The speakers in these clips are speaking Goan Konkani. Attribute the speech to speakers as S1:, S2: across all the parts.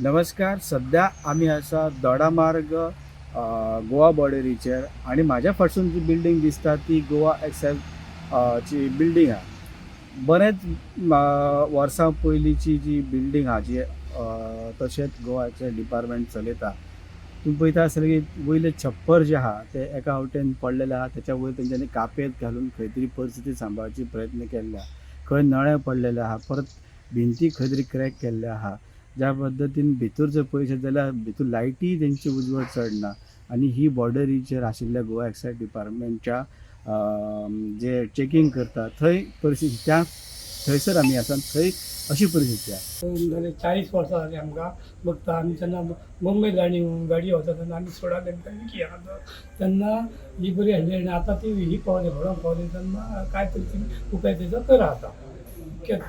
S1: नमस्कार. सध्या आमी आसा दोडामार्ग गोवा बॉर्डरीचेर आनी म्हाज्या फाटसून जी बिल्डींग दिसता ती गोवा एक्सायज ची बिल्डींग आहा. बरेच वर्सां पयलींची जी बिल्डींग आहा जी तशेंच गोवा एक्सायज डिपार्टमेंट चलयता. तुमी पळयता आसतलें की वयलें छप्पर जें आहा तें एका वटेन पडलेलें आहा. तेच्या वयर तेंच्यांनी कापेत घालून खंय तरी परिस्थिती सांबाळची प्रयत्न केल्ले आहा. खंय नळे पडलेले आहा, परत भिंती खंय तरी क्रॅक केल्ले आहा. ज्या पद्दतीन भितर जर पळयशे जाल्यार भितर लायटीय तेंची उजवाड चडना आनी ही बॉर्डरीचेर आशिल्ल्या गोवा एक्सायज डिपार्टमेंटच्या जे चॅकींग करता थंय परिस्थिती त्या थंयसर आमी आसा, थंय अशी परिस्थिती आसा.
S2: जाले 40 वर्सां जालीं आमकां बघता. आमी जेन्ना मुंबय गाडी गाडी वता तेन्ना आमी सोडा तेंकां विकी आहा तेन्ना ही बरी आसली आनी आतां ती ही पावली भरोंक पावली तेन्ना काय तरी ती उपाय तेजो करा. आतां इतकेंच.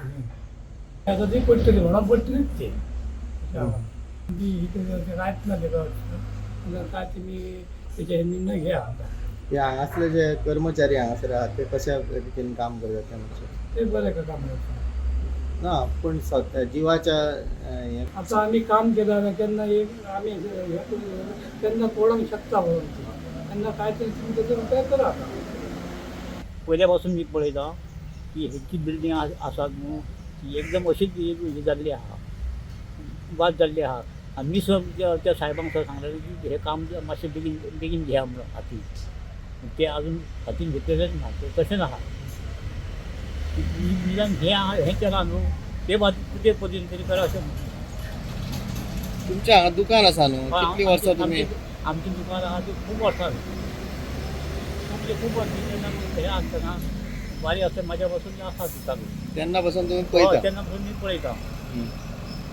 S2: आतां ती पडटली म्हणून पडटलीच ती. ती ही कांयच ना तेका, काय तुमी तेजे निर्णय घेया आतां.
S3: हे हांगासले जे कर्मचारी हांगासर आहात ते कशा रितीन काम करतात ते मातशें?
S2: ते बरें का काम करता.
S3: ना, पूण सध्या जिवाच्या हें.
S2: आतां आमी काम केलं जाल्यार केन्ना एक आमी हें करूं, केन्ना पडोंक शकता म्हणून ती तेन्ना काय तरी तुमी तेचेर उपाय करा आतां.
S4: पयल्या पासून मी पळयता की हेची बिल्डींग आसात न्हू, ती एकदम अशीच ही जाल्ली आहा, बाद जाल्ली आहा. आनी मी सुद्दां त्या साहेबांक सुद्दां सांगलेलें की हें काम मातशें बेगीन बेगीन घेया म्हणून हातीन. ते अजून हातीन घेतलेलेंच ना, ते तशेंच आहा. निदान हें आहा, हें केलां न्हू, ते बाजू ते पद्दतीन तरी करा अशें म्हणटा.
S3: तुमच्या हांगा दुकान आसा न्हू? कितलीं वर्सां तुमी?
S4: आमची दुकान आहा ती खूब वर्सां जाली, खूब म्हणजे खूब वर्सां. तेन्ना हें आसतना, बारीक आसतना म्हाज्या पासून आसा ती चालू.
S3: तेन्ना पासून तुमी
S4: हय.
S3: पळयता?
S4: तेन्ना पासून मी पळयता.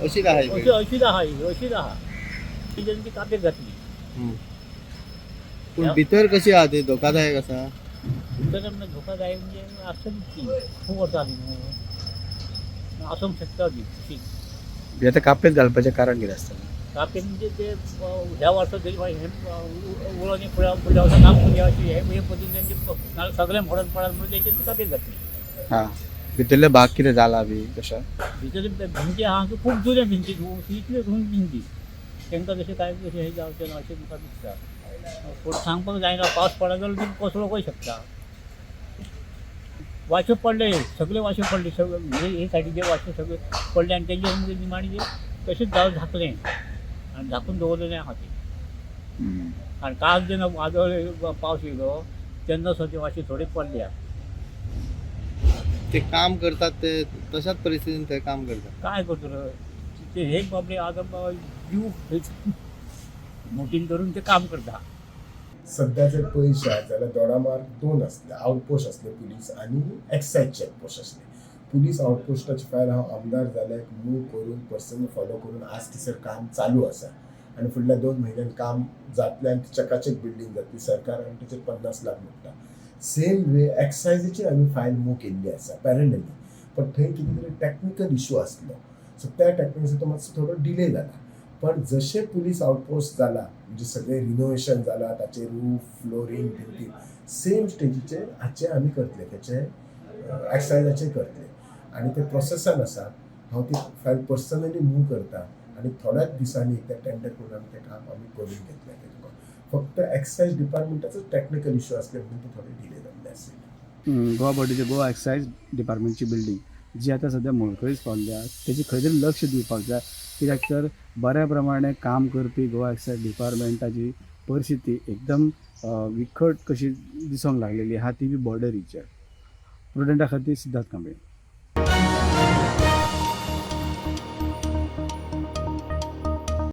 S3: अशीच आहा ही
S4: अशी
S3: बिल्डिंग?
S4: अशीच आहा ही, अशीच आहा. तेजेन ती कापेत घातली.
S3: पूण भितर कशी आहा ती? धोकादायक आसा?
S4: भितर आमकां धोकादायक म्हणजे आसतली ती, खूब वर्सां जालीं न्हू, आसूंक शकता ती तशी.
S1: आतां कापेत घालपाचें कारण कितें आसतलें?
S4: कापेत म्हणजे ते ह्या वर्सा तरी हें उलोवणी फुडें फुडल्या वर्सा काम करुया अशी हे हे पद्दतीन तेंचे, नाल्यार सगळें मोडून पडत म्हणून तेंची कापेत घातली.
S1: हां, भितरले भाग कितें जाला बी तशें?
S4: भितर भिंती आहा त्यो खूब जुन्यो भिंती न्हू, इतल्यो जुन्यो भिंती तांकां तशें कांय तशें हें जावचें ना अशें म्हाका दिसता. पूण सांगपाक जायना, पावस पडत जाल्यार ती कोसळोंकूय शकता. वाशे पडले, सगळे वाशे पडले, सगळे म्हणजे हे सायडीचे वाशे सगळे पडले आनी तेंचे मुगे निमाणें ते तशेंच जावन झाकलें आनी झाकून दवरलेलें आहा तें. आनी काल जेन्ना वादळ पावस येयलो तेन्ना सुद्दां ते वाशे थोडे पडल्या.
S3: ते काम करतात ते तशाच परिस्थितीन थंय काम करतात.
S4: काय करतलो ते? हे बाबडे आतां जीव मोटीन धरून ते काम करता.
S5: सध्या जर पळयशात जाल्यार दोडामार्ग दोन आसले आउटपोस्ट आसले, पुलीस आनी एक्सायज चॅकपोस्ट आसले. पुलीस आउटपोस्टाची फायल हांव आमदार जाल्यार मूव करून, पर्सनली फॉलो करून आज थंयसर काम चालू आसा आनी फुडल्या 2 म्हयन्यान काम जातलें आनी चकाचक बिल्डींग जातली. सरकार आनी तेचेर 50 लाख म्हणटा. सेम वे एक्सायजीची आमी फायल मूव केल्ली आसा पॅरलली, पण थंय कितें तरी टॅक्निकल इशू आसलो, सो त्या टॅक्निकल तो मातसो थोडो डिले जाला. पण जशें पुलीस आउटपोस्ट जाला, म्हणजे सगळें रिनोवेशन जाला ताचे, रूफ, फ्लोरींग, भिंती, सेम स्टेजीचेर हाचे आमी करतले, तेचे एक्सायजाचे करतले आनी ते प्रोसेसान आसा. हांव ती फायल पर्सनली मूव करता आनी थोड्याच दिसांनी ते टेंडर करून आमी तें काम आमी करून घेतले. ते तुका फक्त एक्सायज डिपार्टमेंटाचो टॅक्निकल इशू आसले म्हणून ते थोडे डिले जाल्ले आसले.
S1: गोवा बॉर्डरीचे गोवा एक्सायज डिपार्टमेंटची बिल्डींग जी आतां सद्या मोडकळीस पावल्या, तेजी खंय तरी लक्ष दिवपाक जाय. कित्याक तर बऱ्या प्रमाणे काम करपी गोवा एक्सायज डिपार्टमेंटाची परिस्थिती एकदम विकट कशी दिसूंक लागलेली आहा, ती बी बॉर्डरीचेर. प्रुडंटा खातीर सिद्धार्थ कांबळे.